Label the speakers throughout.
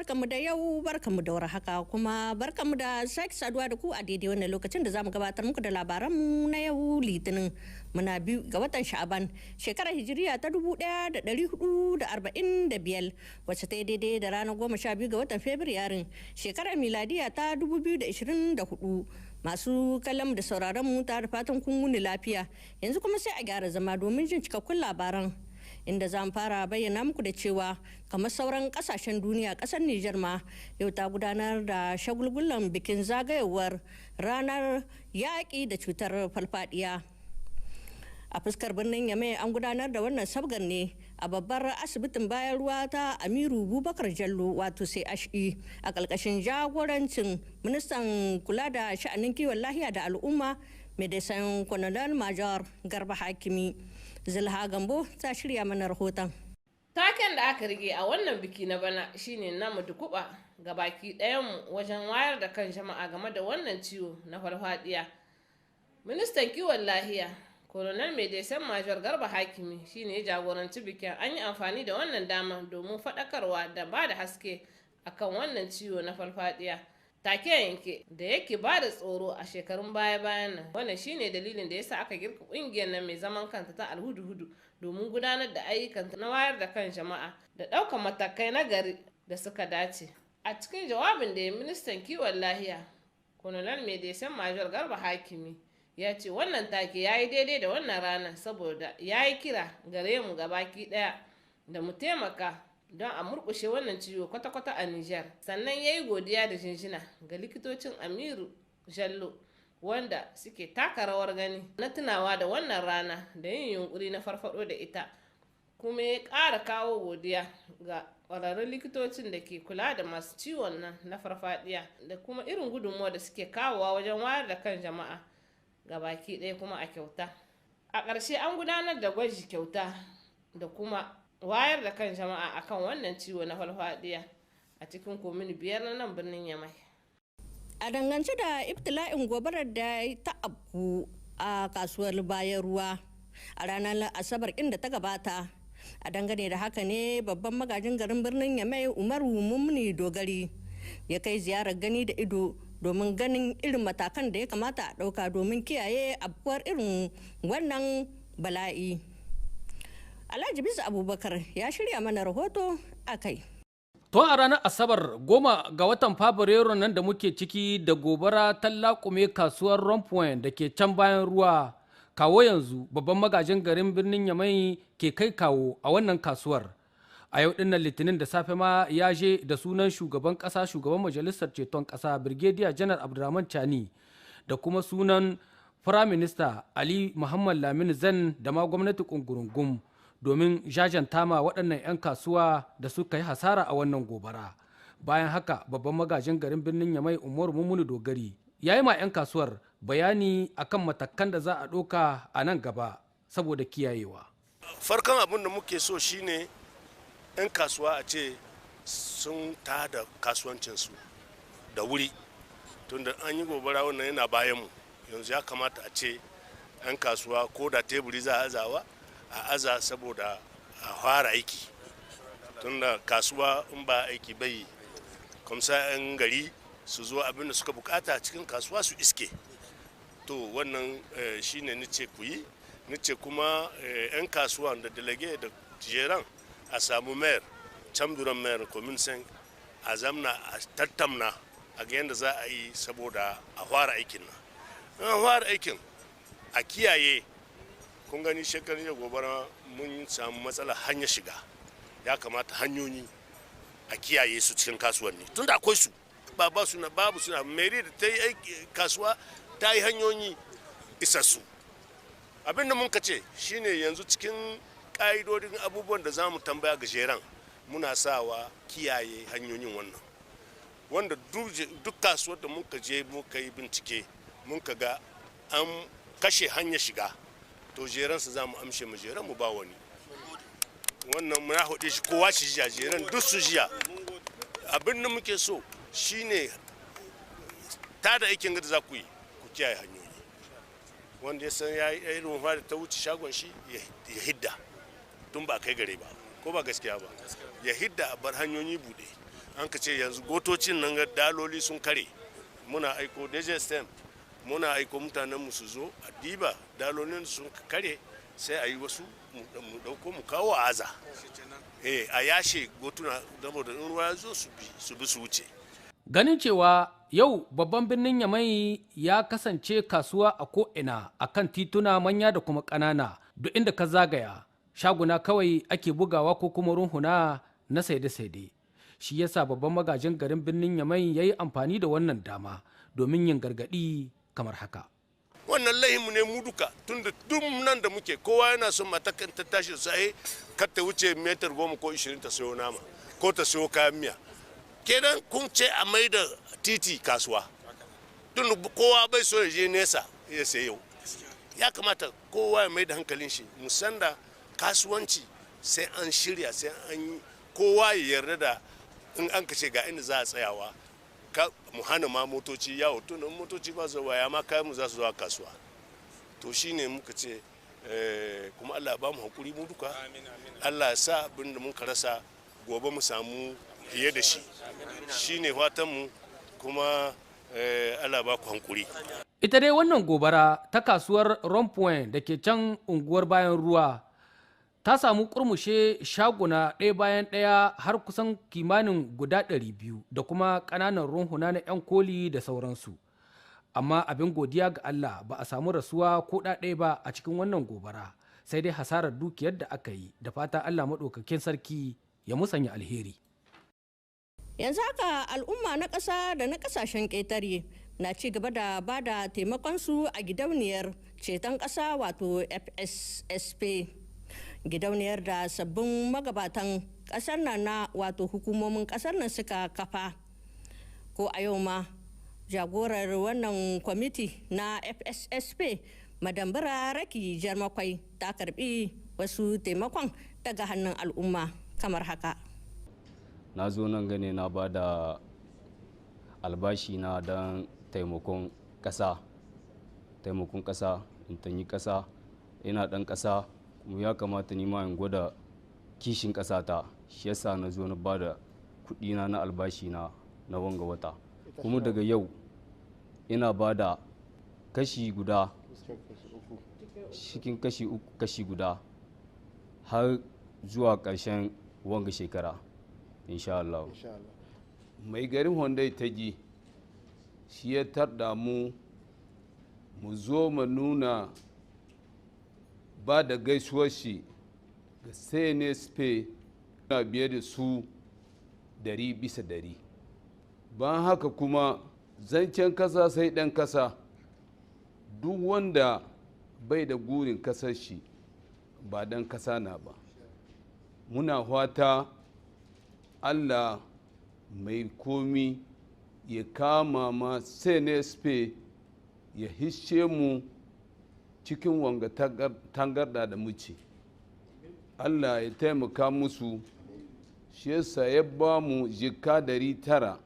Speaker 1: Barkamu da yau, barkamu da warhaka, kuma barkamu da sake saduwa da ku a daidai wannan lokacin da zamu gabatar muku da labaranmu na yau Litinin, muna 2 ga watan Sha'aban, shekarar Hijiriya ta 1445, wacce ta yi daidai da ranar 12 ga watan Fabrairun shekarar miladiya ta 2024. Masu kallon da sauraron mu, ta da fatan kun wuni lafiya. Yanzu kuma sai a gyara zama domin jin cikakkun labaran, inda za mu fara bayyana muku da cewa, kamar sauran kasashen duniya, kasar Nijar ma yau ta gudanar da shagulgulan bikin zagayowar ranar yaƙi da cutar falfadiya. A fuskar birnin Yamai, an gudanar da wannan sabgar ne a babbar asibitin bayan ruwa ta Amiru Bubakar Jallo, wato CHE, a ƙarƙashin jagorancin ministan kula da sha'anin kiwon lahiya da al'umma, Médecin Colonel Major Garba Hakimi. Zulha Gambo ta shirya mana rahoton.
Speaker 2: Taken da aka rike a wannan biki na bana shine na mu dukuba ga baki ɗayanmu wajen wayar da kan jama'a game da wannan ciwo na farfadiya. Ministan kiwon lahiya, Colonel Médecin Major Garba Hakimi, shine ya jagoranci bikin. An yi amfani da wannan dama domin faɗakarwa da ba da haske akan wannan ciwo na farfadiya. Take yanke da yake ba da tsoro a shekarun baya-bayan nan. Wannan shine dalilin da yasa aka girka kungiyar nan mai zaman kanta ta Alhudu-Hudu domin gudanar da ayyukanta na wayar da kan jama'a da ɗaukar matakai na gari da suka dace. A cikin jawabin da ya, ministan kiwon lahiya, Colonel Médecin Major Garba Hakimi, ya ce wannan take ya yi daidai da wannan rana saboda ya yi kira gare mu gabaki ɗaya da mu taimaka don a murkushe wannan ciwo kwata-kwata a Nijar. Sannan ya yi godiya da jinjina ga likitocin Amiru Jallo wanda suke taka rawar gani na tunawa da wannan rana da yin yunkuri na farfado da ita. Kuma ya ƙara kawo godiya ga ƙwararrun likitocin da ke kula da masu ciwon nan na farfadiya da kuma irin gudunmuwa da suke kawowa wajen wayar da kan jama'a ga baki ɗaya, kuma a kyauta. A ƙarshe, an gudanar da gwaji kyauta da kuma wayar da kan jama'a akan wannan ciwo na farfadiya a cikin komini 5 na nan birnin Yamai.
Speaker 1: A dangance da ibtila'in gobarar da ta afku a kasuwar bayan ruwa a ranar Asabar inda ta gabata, a dangane da haka ne babban magajin garin birnin Yamai, Umaru Mumuni Dogari, ya kai ziyarar gani da ido domin ganin irin matakan da ya kamata a ɗauka domin kiyaye afkuwar irin wannan bala'i. Alhaji Bisa Abubakar ya shirya mana rahoto a kai.
Speaker 3: Tun a ranar Asabar 10 ga watan Fabrairu nan da muke ciki da gobara ta laƙume kasuwar Rond-Point da ke can bayan ruwa. Kawo yanzu babban magajin garin birnin Yamai ke kai kawo a wannan kasuwar. A yau dinnan Litinin da safe ma ya je da sunan shugaban ƙasa, shugaban majalisar ceton ƙasa, Brigadier Janar Abdurrahman Chani, da kuma sunan Firaminista Ali Muhammad Lamini Zan da ma gwamnati kungurungum, domin jajanta ma waɗannan 'yan kasuwa da suka yi hasara a wannan gobara. Bayan haka, babban magajin garin birnin Yamai, Umaru Mumuni Dogari, ya yi ma 'yan kasuwar bayani akan matakan da za a ɗauka a nan gaba saboda kiyayewa.
Speaker 4: Farkon abin da muke so shine 'yan kasuwa a ce sun tada kasuwancinsu da wuri, tunda an yi gobara wannan yana bayan mu. Yanzu ya kamata a ce 'yan kasuwa, ko da teburi za a azawa, a aza saboda a fara aiki, tunda kasuwa in ba aiki bai kamsa 'yan gari su zo abin da suka bukata cikin kasuwa su iske. To, wannan shine nice ku yi. Nice kuma 'yan kasuwa da délégué da gérant a samu maire can, bureau maire commune 5, a zamna a tattamna a ga yadda za a yi saboda a fara aikin nan. An fara aikin, a kiyaye. Kun gani, shekarun da gobara mun samu matsala hanyar shiga. Ya kamata hanyoyi a kiyaye su cikin kasuwanni, tunda akwai su, ba ba suna babu suna. Mairie da ta yi kasuwa ta yi hanyoyi isassu. Abin da mun ka ce shine, yanzu cikin ƙa'idodin abubuwan da za mu tambaya ga gérant, muna sawa kiyaye hanyoyin wannan, wanda duk kasuwar da muka je muka yi bincike, muka ga an kashe hanyar shiga, to gérant su za mu amshe mu gérant mu ba wani. Wannan muna hudu shi, kowa shi jiya, gérant duk su jiya. Abin da muke so shine, ta da aikin da za ku yi, ku kiyaye hanyoyi. Wanda ya san ya yi irin da ta wuce shagon shi, ya hidda tun ba kai gare ba. Ko ba gaskiya ba? Ya hidda, a bar hanyoyi buɗe. An ka ce yanzu gotocin nan ga daloli sun kare, muna aiko DGSM, muna aiko mutanen mu su zo a diba dalolin sun kare, sai a yi wasu, mu dauko mu kawo aza a yashe gotuna, saboda in ruwa ya zo su bi su wuce.
Speaker 3: Ganin cewa yau babban birnin Yamai ya kasance kasuwa a ko'ina, a kan tituna manya da kuma ƙanana, duk inda ka zagaya shaguna kawai ake bugawa ko kuma runhuna na saide-saide. Shi yasa babban magajin garin birnin Yamai ya yi amfani da wannan dama domin yin gargaɗi kamar haka.
Speaker 4: Wannan laihinmu ne mu duka, tunda duk nan da muke kowa yana son matakan ta tashi da safe kar ta wuce metar 10 ko 20 ta sayo nama ko ta sayo kayan miya. Kenan kun ce a mai da titi kasuwa, tun kowa bai so ya je nesa ya sayo. Ya kamata kowa ya mai da hankalin shi musanda kasuwanci, sai an shirya, sai an yi, kowa ya yarda da in an kashe ga inda za a tsayawa, mu hana ma motoci yawo, tun motoci ba su waya ma kayan mu za su zuwa kasuwa. To shine muka ce, kuma Allah ba mu hakuri mu duka, Allah ya sa abin da muka rasa gobe mu samu fiye da shi, shine fatan mu, kuma Allah ba ku hankuri.
Speaker 3: Ita dai wannan gobara ta kasuwar Rond-Point da ke can unguwar bayan ruwa ta samu kurmushe shaguna ɗaya bayan ɗaya har kusan kimanin guda 200 da kuma ƙananan runhuna na 'yan koli da sauransu. Amma abin godiya ga Allah, ba a samu rasuwa ko ɗaya ba a cikin wannan gobara, sai dai hasarar dukiyar da aka yi, da fata Allah maɗaukakin sarki ya musanya alheri.
Speaker 1: Yanzu haka al'umma na ƙasa da na ƙasashen ƙetare na ci gaba da ba da taimakonsu a gidauniyar ceton ƙasa, wato FSSP, gidauniyar da sabbin magabatan ƙasar nan na wato hukumomin ƙasar nan suka kafa. Ko a yau ma jagorar wannan kwamiti na FSSP, Madam Raki Jarmakwai, ta karbi wasu taimakon daga hannun al'umma kamar haka.
Speaker 5: Na zo nan gane na ba da albashi na don taimakon ƙasa, taimakon ƙasa, in tanyi ƙasa. Ina ɗan ƙasa kuma ya kamata ni ma in gwada kishin ƙasata. Shi yasa na zo na ba da kuɗina na albashi na na wanga wata. Kuma daga yau ina ba da kashi guda cikin kashi uku, kashi guda har zuwa ƙarshen wanga shekara, insha Allah.
Speaker 6: Mai garin Hondai ta ji shi ya tarda mu, mu zo mu nuna ba da gaisuwar shi ga CNSP na biye da su 100%. Ban haka kuma zancen kasa sai ɗan kasa. Duk wanda bai da gurin kasar shi ba ɗan kasa na ba. Muna fata Allah mai komi ya kama ma CNSP, ya hishe mu cikin wanga tangarda da muce. Allah ya taimaka musu. Shi yasa ya ba mu jika 900,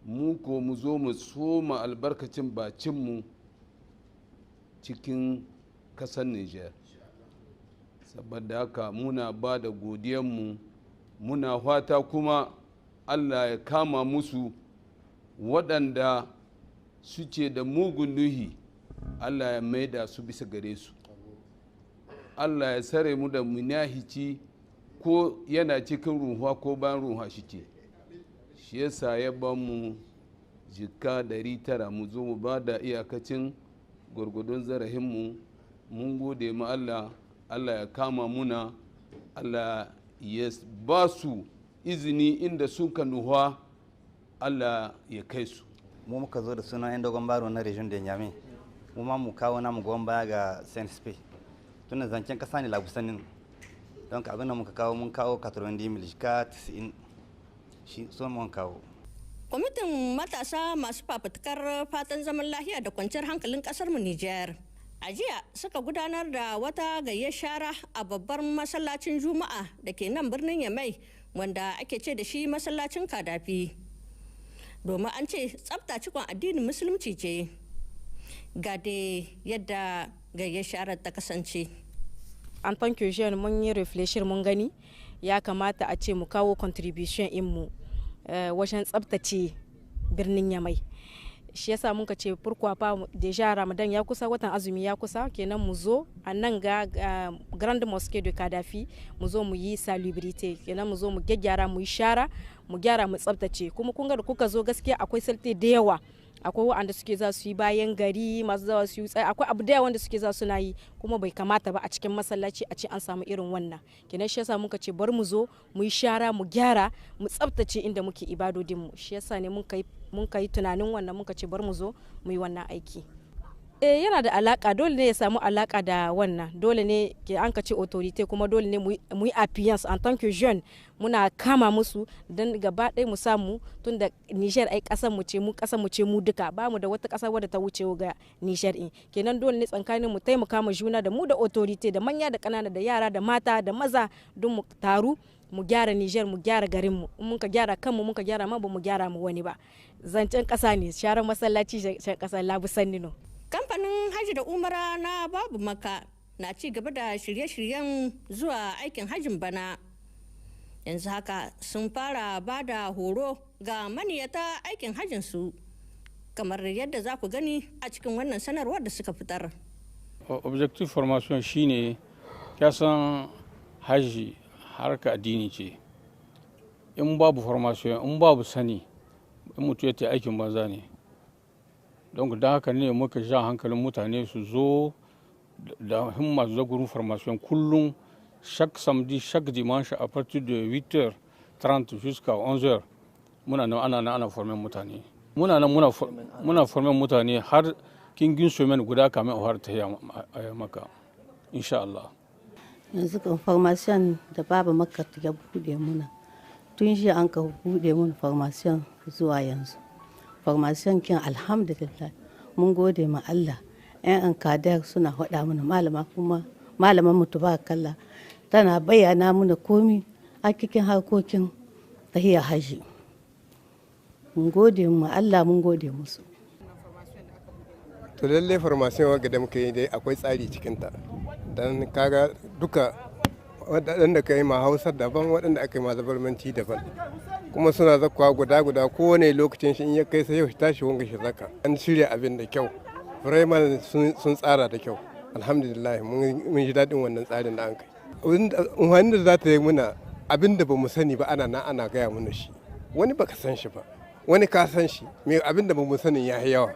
Speaker 6: mu ko mu zo mu soma albarkacin bacinmu cikin kasar Niger. Saboda haka muna ba da godiyanmu, muna fata kuma Allah ya kama musu. Waɗanda suke da mugun nuhi, Allah ya maida su bisa gare su. Allah ya sare mu da munahici, ko yana cikin ruhuwa ko bayan ruhuwa shi ce. Shi yasa ya ba mu jika 900 mu zo mu ba da iyakacin gwargwadon zarahinmu. Mun gode ma Allah. Allah ya kama muna, Allah ya ba su izini inda suka nuhuwa, Allah ya kai su.
Speaker 7: Mu muka zo da sunan 'yan dogon baro na region da Niamey, mu ma mu kawo namu goyon baya ga CNSP, tunda zancen kasa ne labusanin. Don abin da muka kawo, mun kawo 90 mil, jika 90 shi so mun kawo.
Speaker 1: Kwamitin matasa masu fafutukar fatan zaman lahiya da kwanciyar hankalin kasar mu Nijar a jiya suka gudanar da wata gayyar shara a babbar masallacin Juma'a da ke nan birnin Yamai, wanda ake ce da shi masallacin Kadafi, domin an ce tsafta cikon addinin Musulunci ce. Ga dai yadda gayyar sharar ta kasance.
Speaker 8: En tant que jeune, mun yi réfléchir, mun gani ya kamata a ce mu kawo contribution mu. wajen tsabtace birnin Yamai. Shi yasa muka ce pourquoi pas, déjà Ramadan ya kusa, watan azumi ya kusa, kenan mu zo a nan ga Grande Mosquée de Kadhafi, mu zo mu yi salubrité, kenan mu zo mu gyaggyara, mu yi shara, mu gyara, mu tsabtace. Kuma kun ga da kuka zo, gaskiya akwai saleté da yawa. Akwai waɗanda suke za su yi bayan gari, masu zawa su yi tsaye, akwai abu da yawa wanda suke za suna yi, kuma bai kamata ba a cikin masallaci a ce an samu irin wannan. Kenan shi yasa muka ce bar mu zo mu yi shara, mu gyara, mu tsabtace inda muke ibadodin mu. Shi yasa ne mun kai tunanin wannan, muka ce bar mu zo mu yi wannan aiki. Eh, yana da alaka, dole ne ya samu alaka da wannan. Dole ne ke an ka ce autorité, kuma dole ne mu yi appearance en tant que jeune, muna kama musu don gaba ɗaya mu samu, tun da Niger ai ƙasar mu ce, mu ƙasar mu ce mu duka, ba mu da wata ƙasa wadda ta wuce ga Niger in. Kenan dole ne tsakanin mu taimaka ma juna, da mu da autorité, da manya da ƙanana, da yara da mata da maza, don mu taru mu gyara Niger, mu gyara garin mu. In muka gyara kanmu, muka gyara ma ba mu gyara mu wani ba. Zancen ƙasa ne, sharar masallaci zancen ƙasa labu sannino.
Speaker 1: Kamfanin hajji da umara na Babu Maka na ci gaba da shirye-shiryen zuwa aikin hajjin bana. Yanzu haka sun fara ba da horo ga maniyata aikin hajjin su, kamar yadda za ku gani a cikin wannan sanarwar da suka fitar.
Speaker 9: Objectif formation shine, san hajji harka addini ce. In babu formation, in babu sani, in mutu ya aikin banza ne. Don da haka ne muka ja hankalin mutane su zo da himma, su zo gurin formation kullum, chaque samedi, chaque dimanche, à partir de 8h30 jusqu'à 11h. Muna nan ana former mutane. Muna nan muna former mutane har kingin semaine guda kamin a har ta Maka, insha Allah.
Speaker 10: Yanzu kan formation da Babu Maka ya bude muna, tun shi an ka bude mun formation zuwa yanzu, formation kin alhamdulillah, mun gode ma Allah. Yan an kadar suna faɗa mana, malama kuma malaman mu kalla tana bayyana mana komi a cikin harkokin tahiya haji. Mun gode ma Allah, mun gode musu.
Speaker 11: To lallai formation wadda da muka yi dai akwai tsari cikinta, don kaga duka waɗanda ka yi ma Hausa daban, waɗanda aka yi ma Zabarmanci daban, kuma suna zakwa guda guda, kowane lokacin shi in ya kai sai yau shi tashi, wanga shi zaka. An shirya abin da kyau, vraiment sun tsara da kyau. Alhamdulillah, mun ji daɗin wannan tsarin da an kai. Wanda za ta yi muna abin da ba mu sani ba, ana na ana gaya mana shi. Wani baka san shi ba, wani ka san shi. Me abin da ba mu sani ya yi yawa,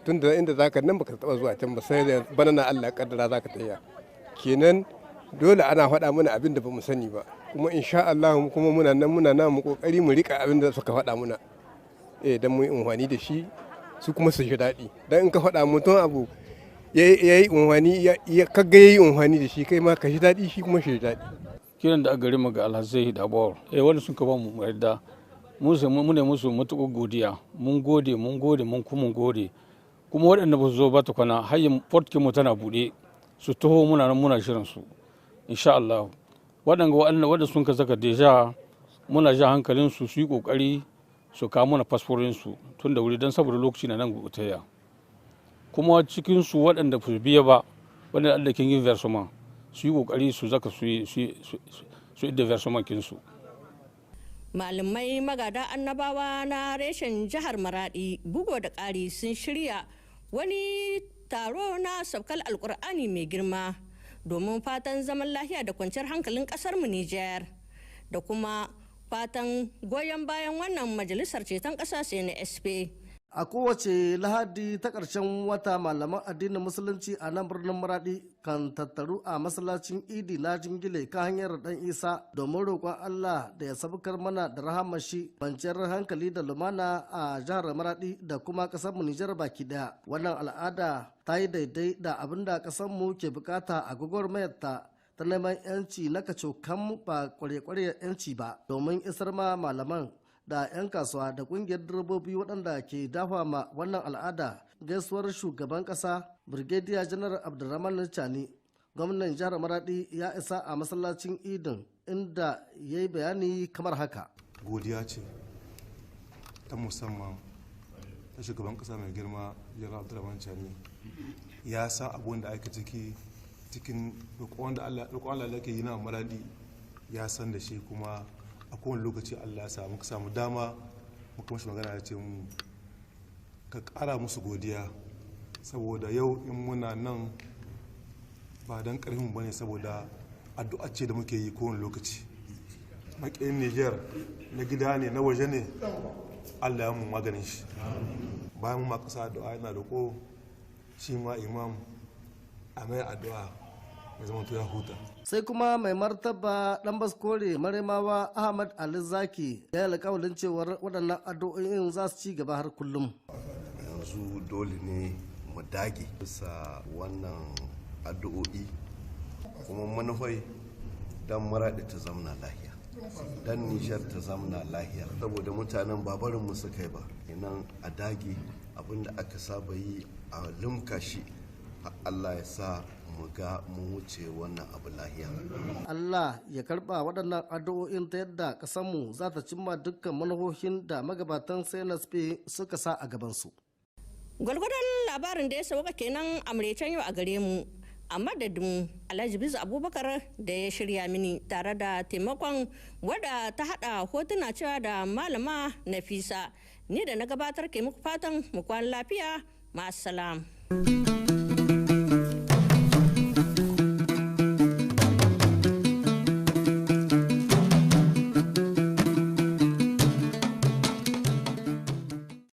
Speaker 11: tun da inda zaka nan baka taba zuwa can ba, sai da bana na Allah kaddara zaka tafiya. Kenan dole ana faɗa mana abin da ba mu sani ba, kuma insha Allah kuma muna nan muna nan mu kokari mu rika abin da suka faɗa muna, eh, dan mu yi unhwani da shi, su kuma su ji daɗi. Dan in ka faɗa mutum abu ya yi unhwani, ya kaga ya yi unhwani da shi, kai ma ka ji daɗi, shi kuma shi ji daɗi.
Speaker 9: Kiran da aka gari mu ga alhazai da bawar, eh, wanda sun ka ba mu yarda mun sai mu ne musu matuƙar godiya. Mun gode, mun gode, mun kuma gode. Kuma waɗanda ba su zo ba tukuna, har porte mu tana buɗe, su taho, muna nan muna shirin su, insha Allah. Waɗanda waɗanda sun ka saka déjà, muna ja hankalin su su yi kokari su kawo mana fasforin su tun da wuri, don saboda lokaci na nan gutaya. Kuma cikin su waɗanda su biya ba, waɗanda Allah kin yin versement, su yi kokari su zaka su yi su idda versement kin su.
Speaker 1: Malamai magada annabawa na reshen jihar Maradi, bugo da ƙari, sun shirya wani taro na saukar Alkur'ani mai girma domin fatan zaman lafiya da kwanciyar hankalin kasar mu Nijar, da kuma fatan goyon bayan wannan majalisar ceton ƙasa CNSP.
Speaker 12: A kowace Lahadi ta ƙarshen wata, malaman addinin Musulunci a nan birnin Maradi kan tattaru a masallacin Idi na Jingile kan hanyar Dan Isa domin roƙon Allah da ya sabukar mana da rahamar shi, kwanciyar hankali da lumana a jihar Maradi da kuma ƙasar mu Nijar baki daya. Wannan al'ada ta yi daidai da abin da ƙasar mu ke bukata a gwagwarmayar ta ta neman yanci na kacokan, ba kware-kware yanci ba. Domin isar ma malaman da 'yan kasuwa da kungiyar direbobi waɗanda ke dafa ma wannan al'ada gaisuwar shugaban ƙasa Brigadier Janar Abdulrahman Chani, gwamnan jihar Maradi ya isa a masallacin Idin, inda ya yi bayani kamar haka.
Speaker 13: Godiya ce ta musamman ta shugaban ƙasa mai girma Janar Abdulrahman Chani. Ya san abun da ake ciki cikin roƙon da Allah ke yi na Maradi, ya san da shi, kuma A kowane lokaci Allah ya sa muka samu dama muka mashi magana, ya ce mu ka ƙara musu godiya, saboda yau in muna nan ba don ƙarfin ba ne, saboda addu'a ce da muke yi kowane lokaci. Maƙiyin Niger na gida ne, na waje ne, Allah ya mu maganin shi. Bayan mu ma ƙasa addu'a, yana roƙo shi ma imam a mai addu'a ya zama ya huta.
Speaker 12: Sai kuma mai martaba Dan Baskore Maremawa Ahmad Ali Zaki ya yi alƙawalin cewar waɗannan addu'o'in za su ci gaba har kullum.
Speaker 14: Yanzu dole ne mu dage bisa wannan addu'o'i, kuma manufai don Maraɗi ta zamna lahiya, don Nijar ta zamna lahiya, saboda mutanen babarin mu suka yi ba. Inan a dage abinda aka saba yi, a limka shi, Allah ya sa mu ga mu wuce wannan abu lahiya.
Speaker 12: Allah ya karba waɗannan addu'o'in ta yadda ƙasarmu za ta cimma dukkan manufohin da magabatan CNSP suka sa a gabansu.
Speaker 1: Gwalgwadon labarin da ya sauka kenan a maraicen yau a gare mu. A madadin Alhaji Bizu Abubakar da ya shirya mini, tare da taimakon wadda ta hada hotuna cewa da Malama Nafisa, ni da na gabatar ke muku fatan mu kwana lafiya. Ma'asalam.